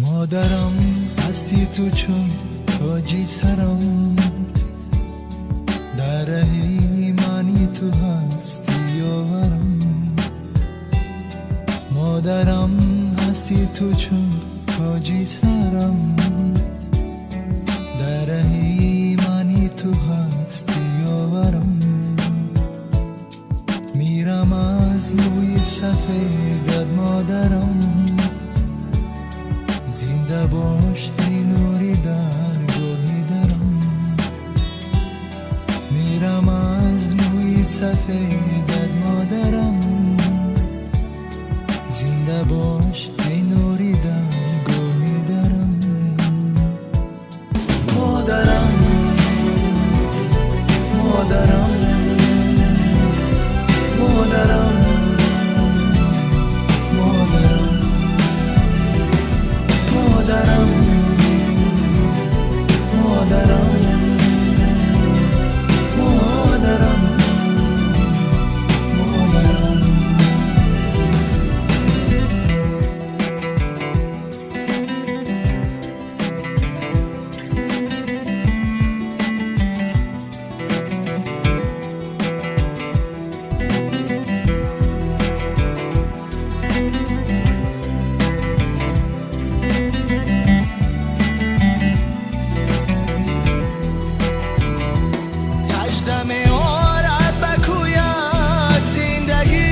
Модарам ҳасти ту чун тоҷи сарам, дар раҳи мани ту ҳасти ёварам. Модарам ҳасти ту чун тоҷи сарам, дар раҳи мани ту ҳасти ёварам. Мирам аз мӯи сафедат модарам, зинда бош эй нури даргоҳи дарам. Мирам аз мӯи сафедат модарам, зинда бош эй нури даргоҳи дарам. Модарам, модарам, модарам, модарам, модарам, модарам, модарам, модарам. Сажда меорад ба кӯят зиндагӣ,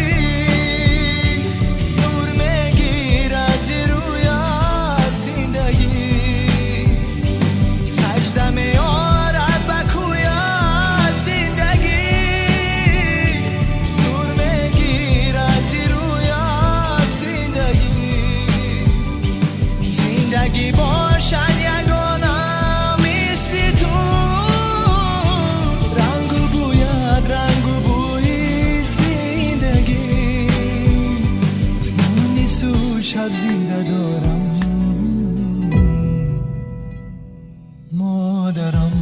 нур мегирад зи рӯят зиндагӣ. Сажда меорад ба кӯят зиндагӣ, нур мегирад зи рӯят зиндагӣ. Зиндагӣ бошад ягона мисли ту, рангу бӯяд рангу бӯи зиндагӣ. Мунису шаб зинда дорам модарам.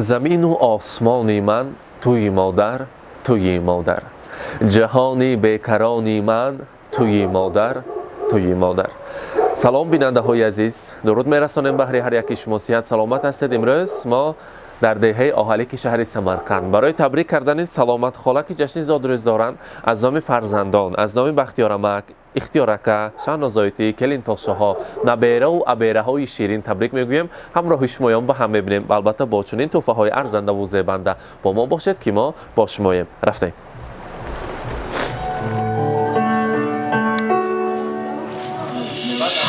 Замину осмони ман туи модар, туи модар, ҷаҳони бекарони ман туи модар, туи модар. Салом, бинандаҳои азиз, дуруд мерасонем баҳри ҳар яки шумо. Сиҳат саломат ҳастед. Имрӯз мо дар деҳаи Оҳалики шаҳри Самарқанд барои табрик кардани Саломат хола, ки ҷашни зодрӯз доранд, аз номи фарзандон, аз номи Бахтиёрамак, Ихтиёрака, Шаҳнозоитӣ, келинпошоҳо, набераву абераҳои ширин табрик мегӯем. Ҳамроҳи шумоён ба ҳам мебинем. Албатта, бо чунин тӯҳфаҳои арзандаву зебанда бо мо бошед, ки мо бо шумоем. Рафтем.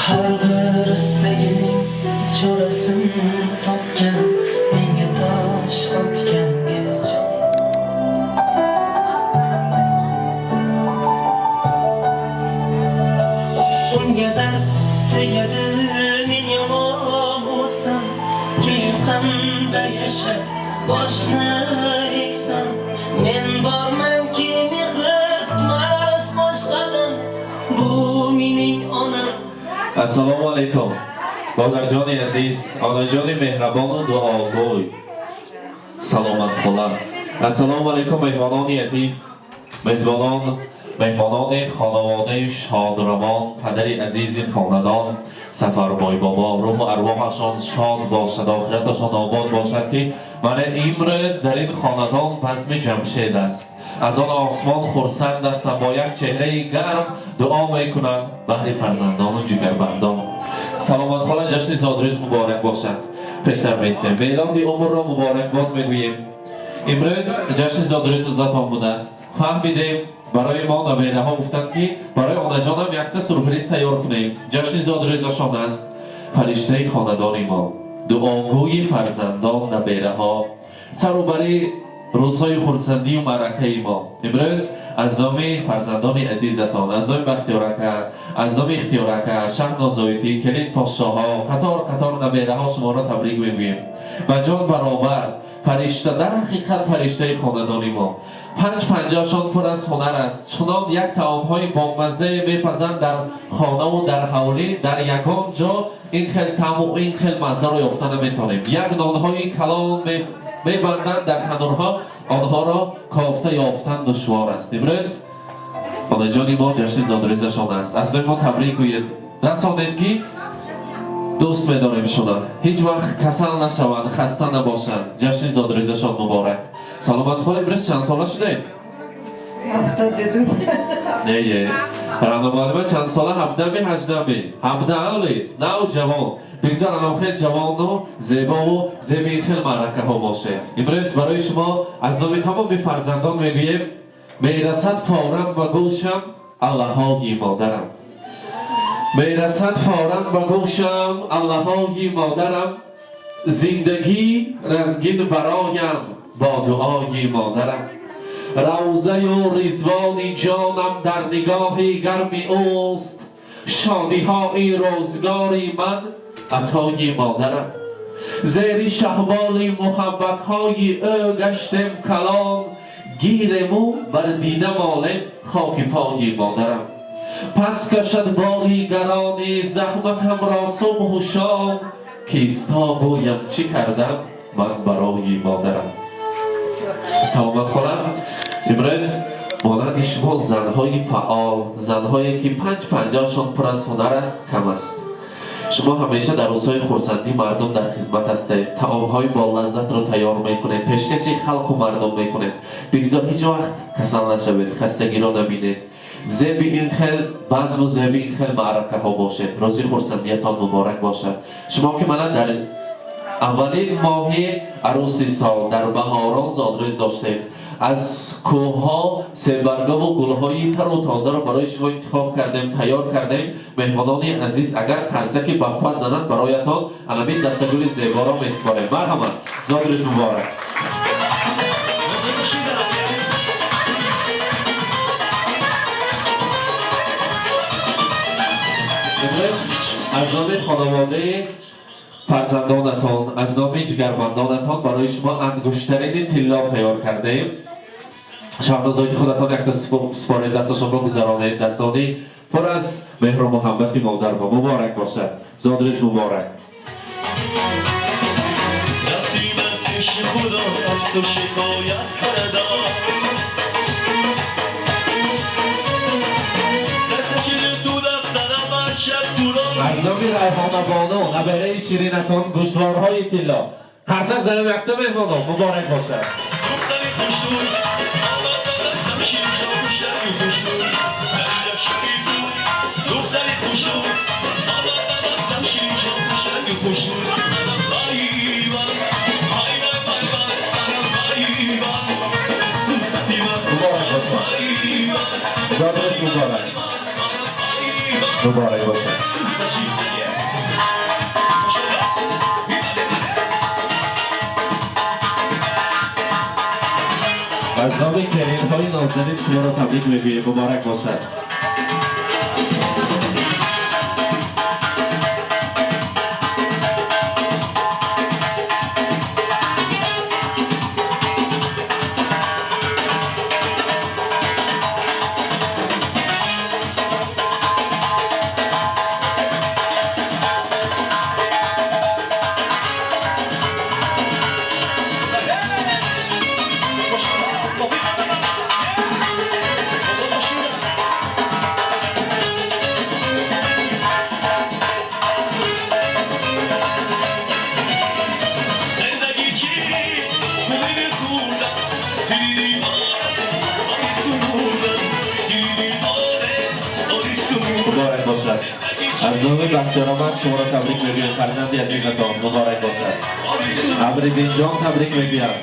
Har bir istagining chorasin topgan, menga tosh otganga. Unga dard tegadi men yomon bo'lsam, keyin qanday yashab boshni egsam? Men bormanki, mehr kutmas boshqadan, bu mening onam. Ассалому алайкум, модарҷони азиз, онаҷони меҳрабону дуогӯй, Саломат хола. Ассалому алайкум, меҳмонони азиз, мезбонон, меҳмонони хонаводаи шодравон, падари азизи хонадон Сафарбойбобо, рӯҳу арвоҳашон шод бошад, охираташон обод бошад, ки мана имрӯз дар ин хонадон базми Ҷамшед аст. Аз он осмон хурсанд ҳастам, бо як чеҳраи гарм дуо мекунам баҳри фарзандону ҷигарбандон. Саломат хола, ҷашни зодрӯз муборак бошад. Пештар меистем, мелоди умрро муборакбод мегӯем. Имрӯз ҷашни зодрӯзатон будааст. Фаҳмидем, барои мо набераҳо гуфтанд, ки барои онаҷонам якта сюрприз тайёр кунем, ҷашни зодрӯзашон аст. Фариштаи хонадони мо, дуогӯи фарзандон, набераҳо, сару бари рӯзҳои хурсандию маъракаи мо, имрӯз аз номи фарзандони азизатон, аз номи Бахтиёрака, аз номи Ихтиёрака, Шаҳнозоитӣ, келин подшоҳо, қатор қатор набераҳо шуморо табрик мегӯем. Ба ҷон баробар, фаришта, дар ҳақиқат фариштаи хонадони мо. Панҷ панҷаашон пур аз ҳунар аст, чунон як таомҳои бомаззае мепазанд дар хонаву дар ҳавлӣ, дар ягон ҷо ин хел таъму ин хел маззаро ёфта наметавонем. Як нонҳои калон мебанданд дар танурҳо. Онҳоро кофта ёфтан душвор аст. Имрӯз хонаҷони мо ҷашни зодрӯзашон аст. Аз рӯи мо табрик гӯед, расонед, ки дӯст медорем шуна. Ҳеҷ вақт касал нашаванд, хаста набошанд. Ҷашни зодрӯзашон муборак. Саломат хола, имрӯз чанд сола шудед? 72. Не, Рано муаллима чанд сола? 17-ми, 18-ми? 17 оли нав ҷавон. Бигзор анав хел ҷавону зебову зеби ин хел маъракаҳо бошед. Имрӯз барои шумо аз номи тамоми фарзандон мегӯем: мерасад фавран ба гӯшам аллаҳои модарам, мерасад фавран ба гӯшам аллаҳои модарам, зиндагӣ рангин бароям бо дуои модарам, равзаю ризвони ҷонам дар нигоҳи гарми ӯст, шодиҳои рӯзгори ман атои модарам, зери шаҳболи муҳаббатҳои ӯ гаштем калон, гирему бар дида молем хоки пои модарам, пас кашад бори гарони заҳматамро субҳу шом, кисто гӯям чӣ кардам ман барои модарам. Саломат хола, имрӯз монанди шумо занҳои фаъол, занҳое ки панҷ панҷоҳшон пур аз ҳунар аст, кам аст. Шумо ҳамеша дар рӯзҳои хурсандӣ мардум дар хизмат ҳастед, таомҳои болаззатро тайёр мекунед, пешкаши халқу мардум мекунед. Бигзор ҳеҷ вақт касал нашавед, хастагиро набинед, зеби ин хел базму зеби ин хел маъракаҳо бошед. Рӯзи хурсандиятон муборак бошад. Шумо ки мана дар аввалин моҳи арӯси сол дар баҳорон зодрӯз доштед, аз кӯҳҳо себаргаву гулҳои тару тозаро барои шумо интихоб кардем, тайёр кардем. Меҳмонони азиз, агар қарсаки бахват зананд, бароятон анамин дастагули зеборо месупорем. Марҳамат, зодрӯз муборак. Имрӯз аз номи хонаводаи фарзандонатон, аз номи ҷигарбандонатон барои шумо ангуштарини тилло тайёр кардаем. Шаҳнозоди худатон якта супоред, дасташонро гузаронед. Дастони пур аз меҳру муҳаббати модарба. Муборак бошад, зодрӯз муборак. Рафтӣ ман пеши худо аз ту шикоят кардам, аз номи Райҳонабону, набераи ширинатон, гӯшворҳои тилло. Қарсак занем якта, меҳмоно. Муборак бошад. Духтари хушрӯй омада дастам, ширҷон хушрӯй, духтари хушрӯй омада дастам, ширҷон хушрӯй. Вай вай вай вай вай вай вай сусати ман. Муборак бошад, зодрӯз муборак, муборак бошад. Аз номи келинҳои нозанин шуморо табрик мегӯем. Муборак бошад. Зиндагӣ чист? Хӯри хӯрдам, Муборак бошад. Аз номи Бахтиёромад шуморо табрик мегӯям, фарзанди азизатон. Муборак бошад. Амриддинҷон табрик мегӯям.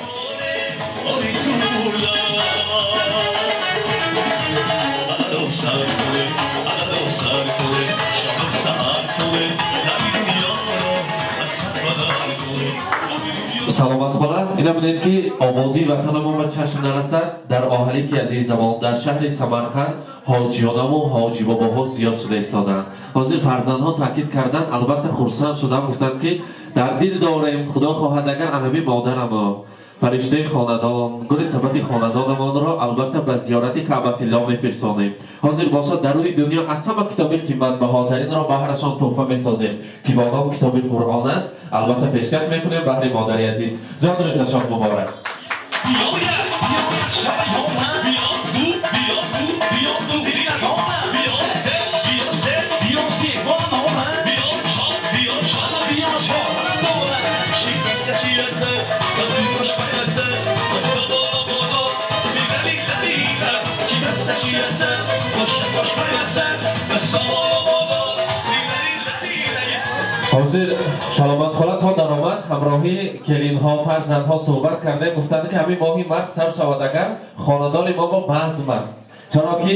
Саломат хола, ина бинед, ки ободии ватанамон ба чашм нарасад. Дар оҳале ки азизамон дар шаҳри Самарқанд ҳоҷиёнаву ҳоҷибобоҳо зиёд шуда истодаанд. Ҳозир фарзандҳо таъкид карданд, албатта хурсанд шудам, гуфтанд, ки дар дил дорем, худо хоҳад, агар анами модарамо, фариштаи хонадон, гули сабати хонадонамонро албатта ба зиёрати Каъбатилло мефирсонем. Ҳозир бошад, дар рӯи дунё аз ҳама китоби қиматбаҳотаринро баҳрашон тӯҳфа месозем, ки бо ном китоби Қуръон аст. Албатта пешкаш мекунем баҳри модари азиз. Зодрӯзашон муборак. Yoya! Ҳозир Саломат хола то даромад ҳамроҳи келинҳо, фарзандҳо суҳбат кардем, гуфтанд, ки ҳамин моҳи март сар шавад, агар хонадони мо бо базм аст, чаро ки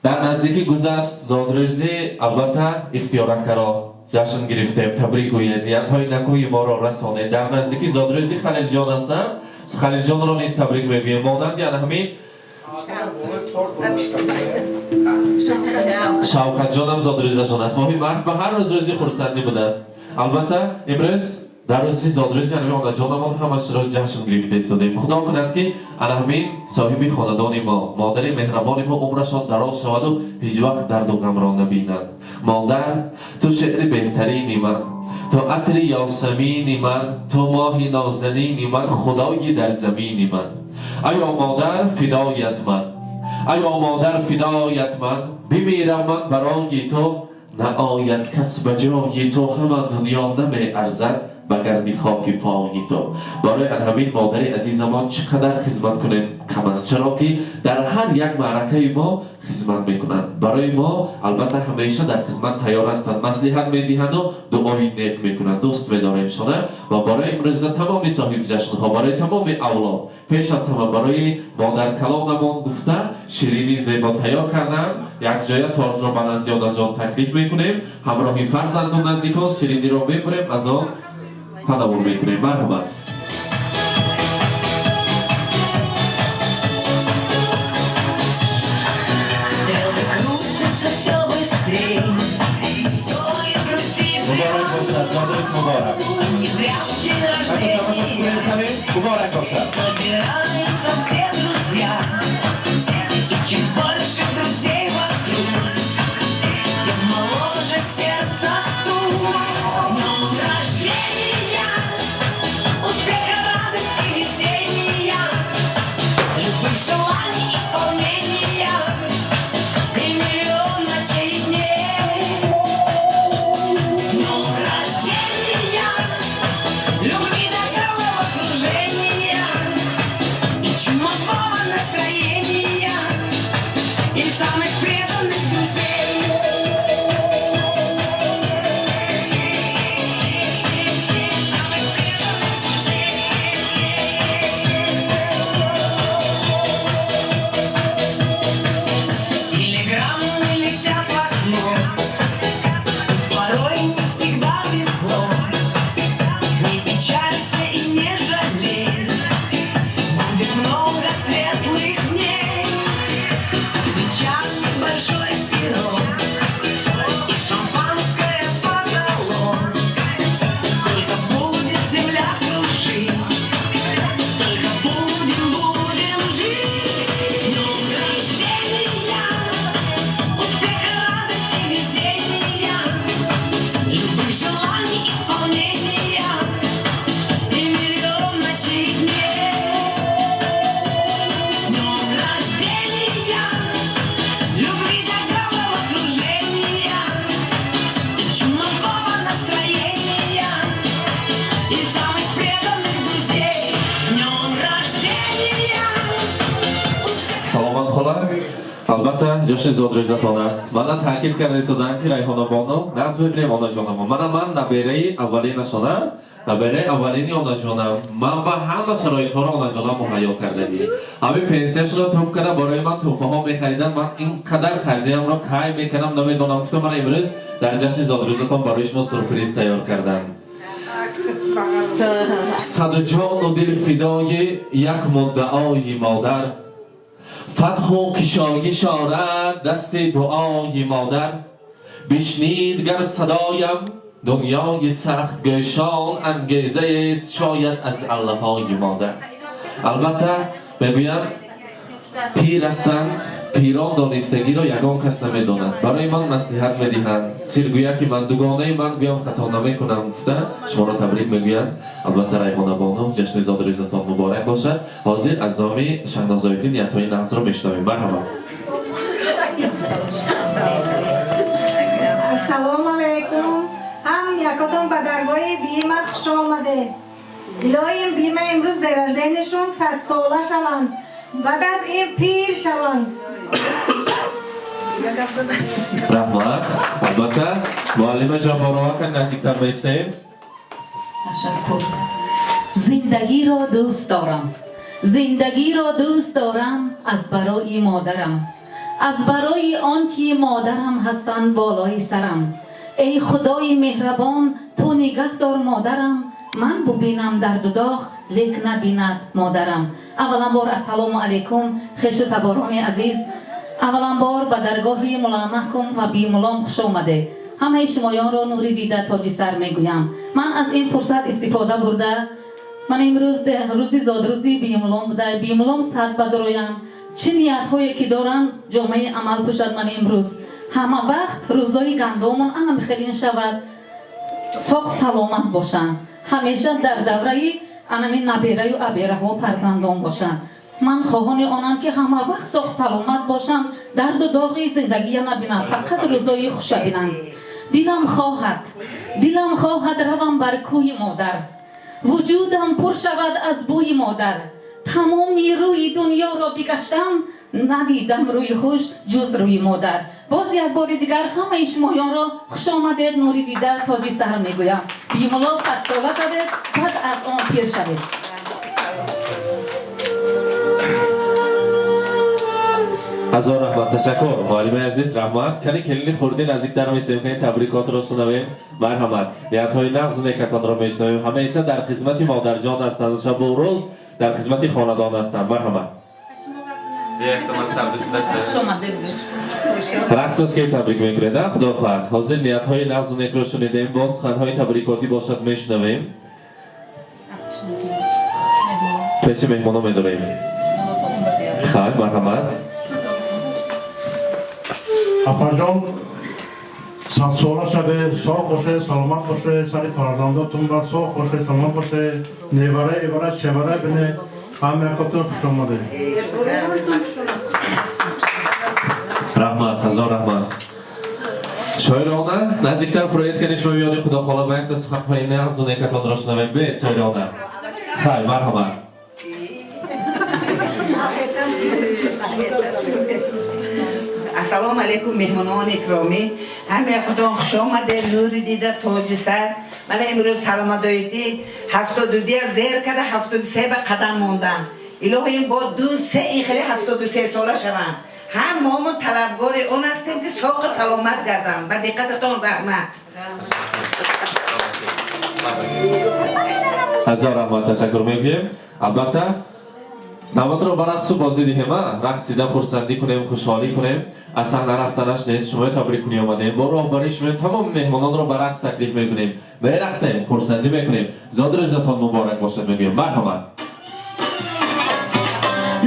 дар наздикӣ гузашт зодрӯзи, албатта, Ихтиёракаро ҷашн гирифтем, табрик гӯед, ниятҳои накӯи моро расонед. Дар наздикӣ зодрӯзи Халилҷон ҳастанд, Халилҷонро низ табрик мегӯем. Монанди ана ҳамин Шавкатҷонам зодрӯзашон аст. Моҳи март ба ҳар рӯз рӯзи хурсандӣ будааст. Албатта, имрӯз дар рӯзи зодрӯзи ҳамин онаҷонамон ҳамашро ҷашн гирифта истодем. Худо кунад, ки ана ҳамин соҳиби хонадони мо, модари меҳрабони мо, умрашон дароз шаваду ҳеҷ вақт дарду ғамро набинанд. Модар, ту шеъри беҳтарини ман, ту атри ёсамини ман, ту моҳи нозанини ман, худои дар замини ман. Аё модар, фидоят ман, аё модар, фидоят ман, бимирам ман барои ту, наояд кас ба ҷои ту, ҳама дунё намеарзад ба гарди хоки пои ту. Барои ҳамин модари азизамон чӣ қадар хизмат кунем, кам аст, чаро ки дар ҳар як маъракаи мо хизмат мекунанд. Барои мо, албатта, ҳамеша дар хизмат тайёр ҳастанд, маслиҳат медиҳанду дуои нек мекунанд. Дӯст медорем шона. Ва барои имрӯза тамоми соҳибҷашнҳо, барои тамоми авлод, пеш аз ҳама барои модаркалонамон гуфта, ширини зебо тайёр карданд. Якҷоя тортро ба назди онаҷон таклиф мекунем, ҳамроҳи фарзанду наздикон шириниро мебурем, аз он тановул мекунем. Марҳамат. Стрелы крутятся все быстрее. Стоит грустить. Муборак бошад, зодрӯз муборак. Не зря в день рождения Муборак бошад. собираются все друзья. И чем больше друзей вокруг, тем моложе сердце стук. С днем рождения! Успеха, радости, весенния, любых желаний исполнения и миллион ночей и дней. С днем рождения! Любви до головокружения и чумового настроения и самых преданных друзей. Самых преданных друзей. Телеграммы летят в окно, пусть порой не всегда везло. Не печалься и не жалей, будет много светлых дней. Со свечами большой пирог и шампанское потолок. Сколько будет земля кружить, столько будем, будем жить. С днем рождения, успеха, радости, везения, любых желаний исполнения и миллион ночей и дней. С днем рождения, любви до головокружения и чумового настроения и самых преданных друзей. С днем рождения! Саломат хола, албатта, ҷашни зодрӯзатон аст. Мана таъкид карда истодам, ки Райҳонабону нағз мебинем онаҷонамо. Мана ман набераи аввалинашона, набераи аввалини онаҷонам. Ман ба ҳама шароитҳоро онаҷонам муҳайё кардагӣ. Ҳамин пенсияшро тӯб карда, барои ман тӯҳфаҳо мехаридам. Ман ин қадар қарзиямро кай мекардам, намедонам. Гуфтам, мана имрӯз дар ҷашни зодрӯзатон барои шумо сюрприз тайёр кардам. Саду ҷону дил фидои як муддаои модар, фатҳу кишоиш орад дасти дуои модар. Бишнид гар садоям дунёи сахтгӯшон, ангезаест шояд аз аллаҳои модар. Албатта, мегӯянд. Пир ҳастанд, пирон донистагиро ягон кас намедонад. Барои ман маслиҳат медиҳанд, сиргӯя ки ман дугонаи ман гӯям хато намекунам гуфта шуморо табрик мегӯянд. Албатта, Райҳонабону, ҷашни зодрӯзатон муборак бошад. Ҳозир аз номи Шаҳнозоиддин ниятҳои нағзро мешунавем. Марҳамат. Ассалому алайкум. Ҳам якотон ба даргоҳи бима хуш омадед. Илоҳим бима имрӯз день рождения шон 100 сола шаванд, баъд аз ин пир шаванд. Раҳмат. Албатта, муаллима Ҷабборова, кан наздиктар меистем. Ташаккур. Зиндагиро дӯст дорам, зиндагиро дӯст дорам аз барои модарам, аз барои он ки модарам ҳастанд болои сарам. Эй худои меҳрабон, ту нигаҳ дор модарам, ман бубинам дарду доғ, лек набинад модарам. Авваланбор, ассалому алайкум, хешу таборони азиз. Авваланбор ба даргоҳи Мулламаҳкум ва Бимулом хуш омадед. Ҳамаи шумоёнро нури дида тоҷи сар мегӯям. Ман аз ин фурсат истифода бурда, ман имрӯз рӯзи зодрӯзи Бимулом буда, Бимулом сад бадроям, чӣ ниятҳое ки доранд, ҷомаи амал пӯшад. Ман имрӯз ҳама вақт рӯзои гандумон анам хелин шавад, соғ саломат бошанд, ҳамеша дар давраи анами набераю абераҳо, фарзандон бошанд. Ман хоҳони онам, ки ҳама вақт соғ саломат бошанд, дарду доғи зиндагия набинанд, фақат рӯзои хуша бинанд. Дилам хоҳад, дилам хоҳад равам бар кӯи модар, вуҷудам пур шавад аз бӯи модар. Тамоми рӯи дунёро бигаштам, надидам рӯи хуш ҷуз рӯи модар. Боз як бори дигар ҳамаи шумоёнро хуш омадед, нури дида тоҷи сар мегӯям. Бимулло, 100 сола шавед, баъд аз он пир шавед. Ҳазор раҳмат, ташаккур, муаллимаи азиз, раҳмат. Кани келини хурдӣ наздиктар месем, кани табрикотро шунавем. Марҳамат, ниятҳои нағзу некатонро мешунавем. Ҳамеша дар хизмати модарҷон ҳастанд, шабу рӯз дар хизмати хонадон ҳастанд. Марҳамат. Хуш омадед. Рақсаш ки табрик мекунед, а? Худо хоҳад. Ҳозир ниятҳои нағзу некро шунидем, боз суханҳои табрикотӣ бошад, мешунавем. Пеши меҳмоно медорем. Хайр, марҳамат. Апаҷон, 100 сола шавед, соғ бошед, саломат бошед, сари фарзандотон ба соғ бошед, саломат бошед, невара, эвара, чевара бинед. Ҳама якотон хуш омадед. Раҳмат, ҳазор раҳмат. Шоирона, наздиктар фуроед, кани шумо миёни худохола ба якта суханҳои нағзу некатонро шунавем. Биед, шоирона. Хайр, марҳамат. Ассалому алайкум, меҳмонони икромӣ. Ҳама якотон хуш омадед, нури дида тоҷи сар. Мана имрӯз саломатоидӣ 72 зер карда, 73 ба қадам мондам. Илоҳим бо ду се ин хеле 73 сола шаванд. Ҳамаомон талабгори он ҳастем, ки соқу саломат гардам. Ба диққататон раҳмат. Ҳазор раҳмат, ташаккур мегӯем. Албатта, навбатро ба рақсу бозӣ диҳем, а рақсида хурсандӣ кунем, хушҳолӣ кунем. Аз саҳна рафтанаш нест, шумоё табрик кунӣ омадем. Бо роҳбарии шумо тамоми меҳмононро ба рақс таклиф мекунем. Мерақсем, хурсандӣ мекунем. Зодрӯзатон муборак бошад мегӯем. Марҳамат.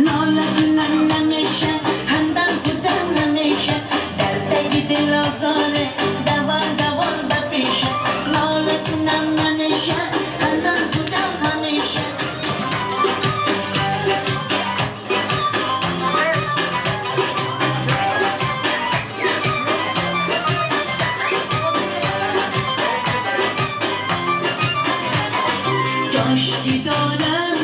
нола кунам намеша, ҳамдам кудам намеша, дар таги дил озоре давон давон ба пеша. Нола кунам намеша, ҳамдам кудам ҳамеша. کاشکی دانم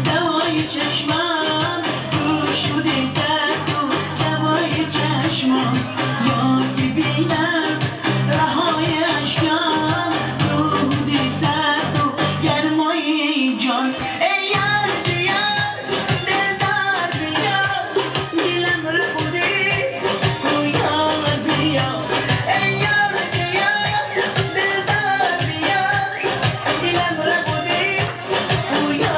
دوای چشمم گوش بوده درد و دوای چشمم، یاد بینم رهای اشکم، رود سرد و گرمای جان. ای یار بیا، دلدار بیا، دلم ربوده گویا بیا. ای یار بیا، دلدار بیا، دلم ربوده گویا.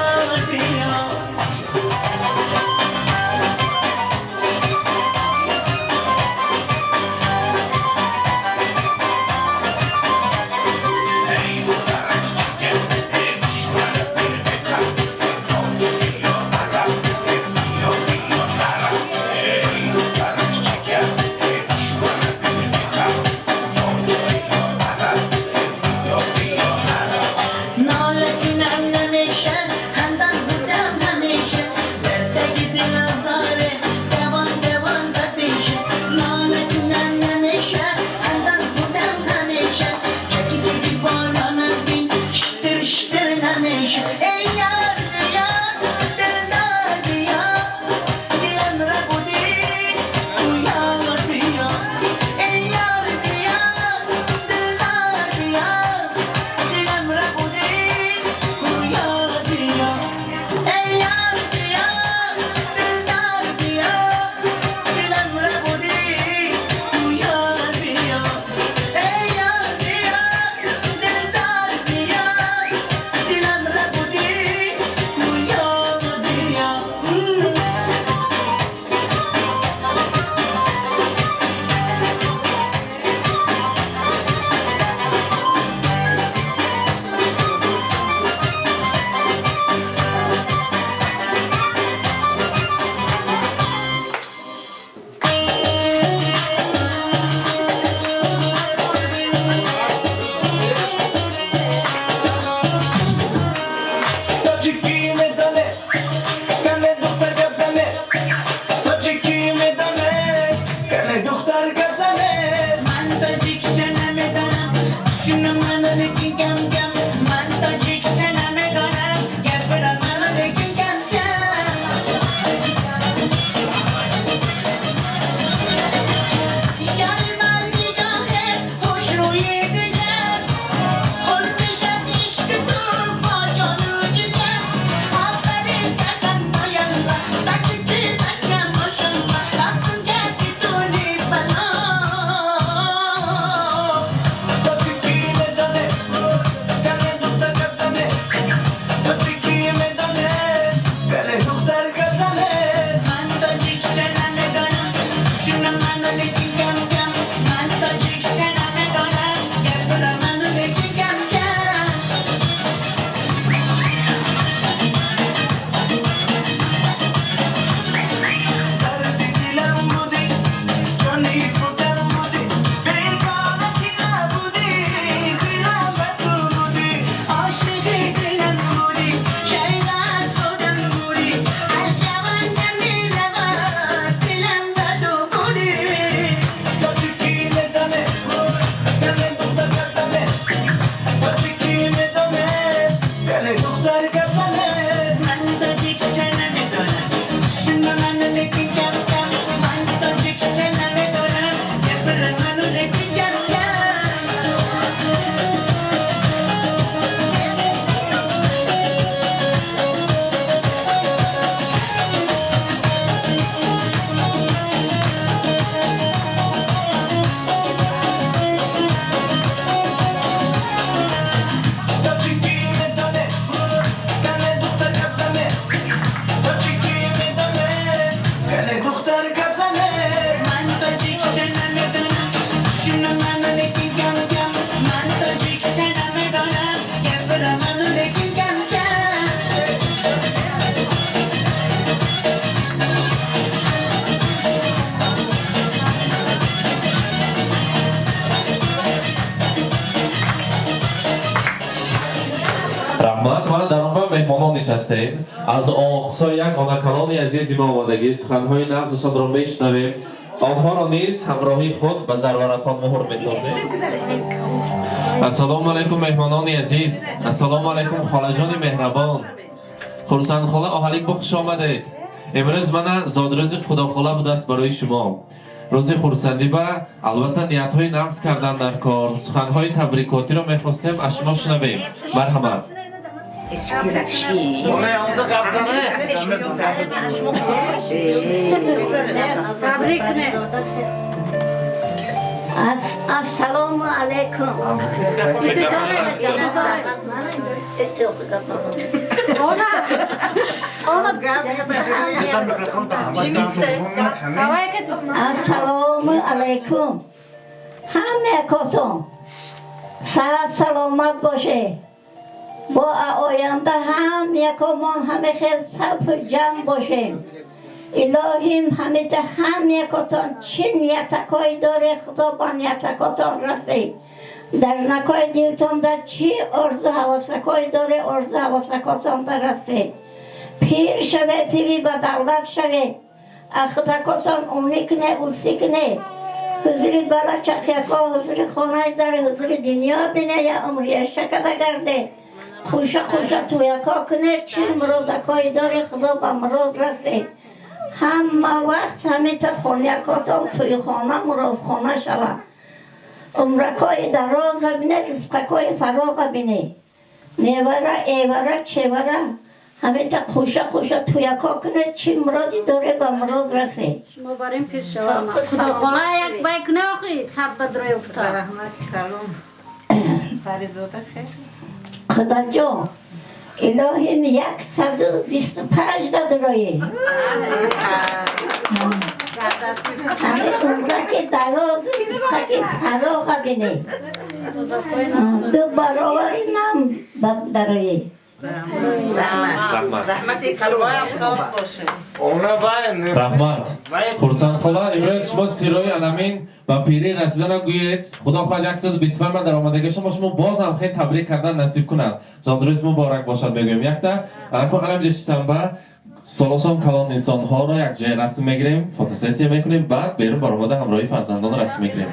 Раҳмат. Мана дар он ба меҳмонон нишастем. Аз Оқсой як онакалони азизи мо омадагӣ, суханҳои нағзашонро мешунавем. Онҳоро низ ҳамроҳии худ ба зарваракон муҳр месозем. Ассалому алайкум, меҳмонони азиз. Ассалому алайкум, холаҷони меҳрабон. Хурсандхола Оҳалик, бо хуш омадед. Имрӯз мана зодрӯзи Худохола будааст барои шумо. Рӯзи хурсандӣ ба албатта ниятҳои нағз кардан дар кор, суханҳои табрикотиро мехостем аз шумо шунавем. Марҳамат. Ассалому алайкум. Ассалому алайкум. Ҳама котон саҳат саломат боше. Бо оянда ҳам якомон ҳама хел саф ҷамъ бошем. Илоҳим ҳамеша ҳам якотон чӣ ниятакой доре, Худо ба ниятакотон расид. Дар накои дилтон дар чӣ орзу ҳавасакой доре, орзу ҳавасакотон дар расид. Пир шаве, пири ба давлат шаве, ахудакотон уни кне, уси кне. Ҳузури бала чақяко, ҳузури хонаи дар, ҳузури дунё бине, я умрияша када гарде. Хуша хуша туяко кне, чӣ муродакой доре, Худо ба мурод расид. Ҳама вақт ҳамита хонаякотон туйхона, муродхона шавад. Умракои дароза бине, ризқакои фароға бине. Невара, эвара, чевара, ҳамита хуша хуша туяко кне, чӣ муроди доре, ба мурод расед. Шумо барем пир шавам. Худохола як бай кне охи сад ба дрои уфта. Раҳмат калом. Фаризода хел. Худоҷон, илоҳим 125 дадрои. Ҳаме умраки дароз, ризқаки фароға бине. Ду баровари ман дарои. Раҳмат. Хурсандхола, имрӯз шумо сирои анамин ба пирӣ расидана гӯед. Худо хоҳад 125 ман дар омадагии шумо шумо боз ҳам хел табрик кардан насиб кунад. Зодрӯз муборак бошад мегӯем. Якта анакун анамҷа шиштанба солосон калон инсонҳоро якҷоя расм мегирем, фотосессия мекунем, баъд берун баромада ҳамроҳи фарзандон расм мегирем.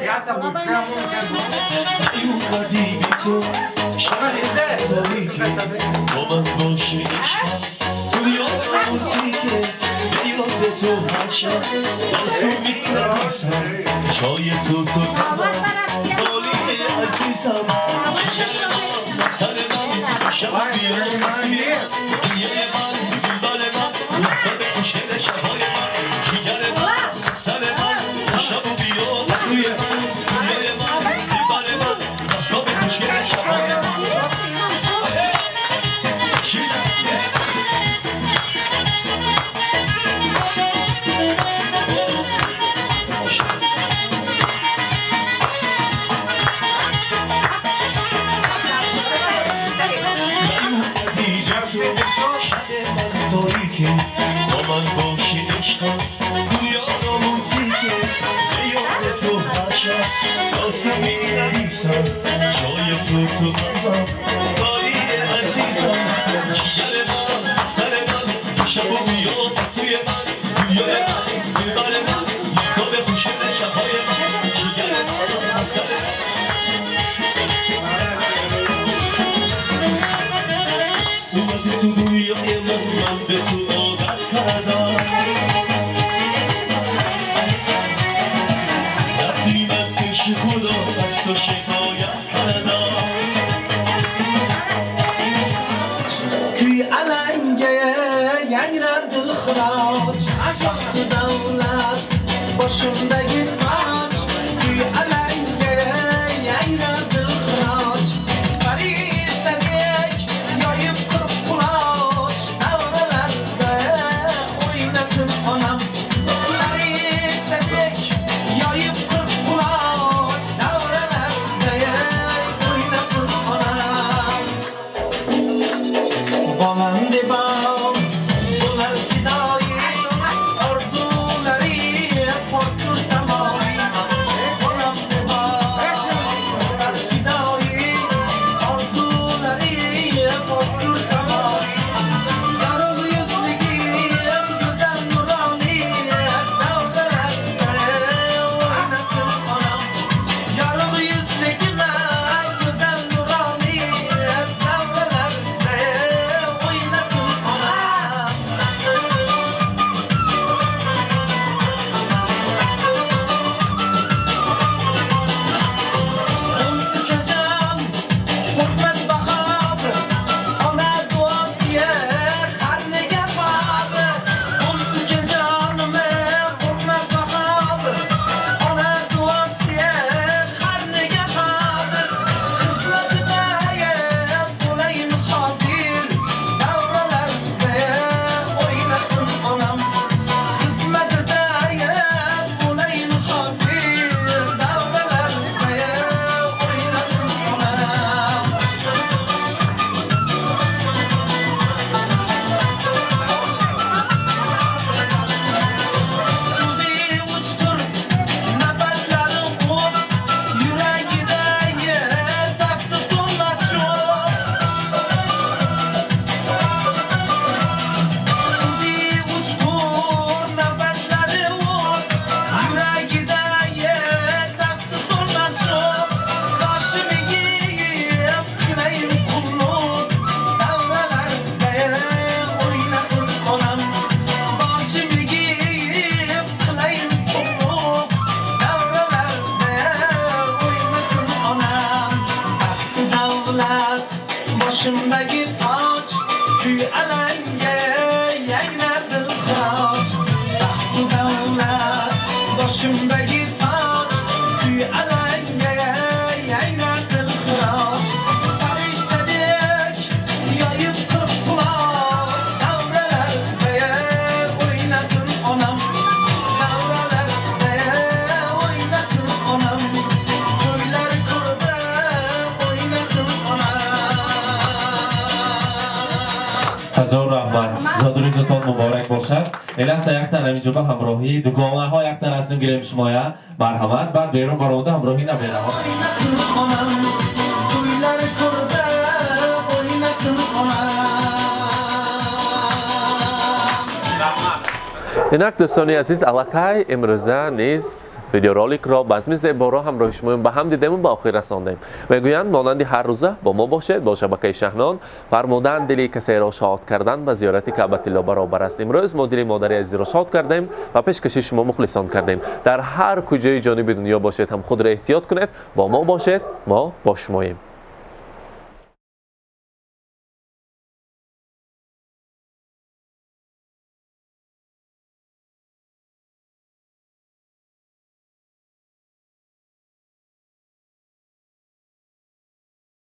Boshimdagi toj kuy alanga yangrar dilxiroj baxtu davlat boshimdagi toj kuy alanga yangrar dilxiroj farishtadek yoyib qirq quloch davralarda o'ynasin onam davralarda o'ynasin onam to'ylar ko'rda o'ynasin onam. Ҳазор раҳмат, зодрӯзатон муборак бошад. Эласа якта ҳаминҷо ба ҳамроҳии дугонаҳо якта расм гирем шумоя. Марҳамат, баъд берун баромада ҳамроҳӣ набераҳо. O'ynasin onam to'ylar ko'rda o'ynasin onam. Инак дӯстони азиз, аллакай имрӯза низ видеороликро базми зеборо ҳамроҳи шумо ба ҳам дидему ба охир расондем. Мегӯянд, монанди ҳар рӯза бо мо бошед, бо шабакаи Шаҳнон. Фармуданд, дили касеро шод кардан ба зиёрати Каъбатилло баробар аст. Имрӯз мо дили модари азизро шод кардем ва пешкаши шумо мухлисон кардем. Дар ҳар куҷои ҷониби дунё бошед ҳам худро эҳтиёт кунед, бо мо бошед, мо бо шумоем.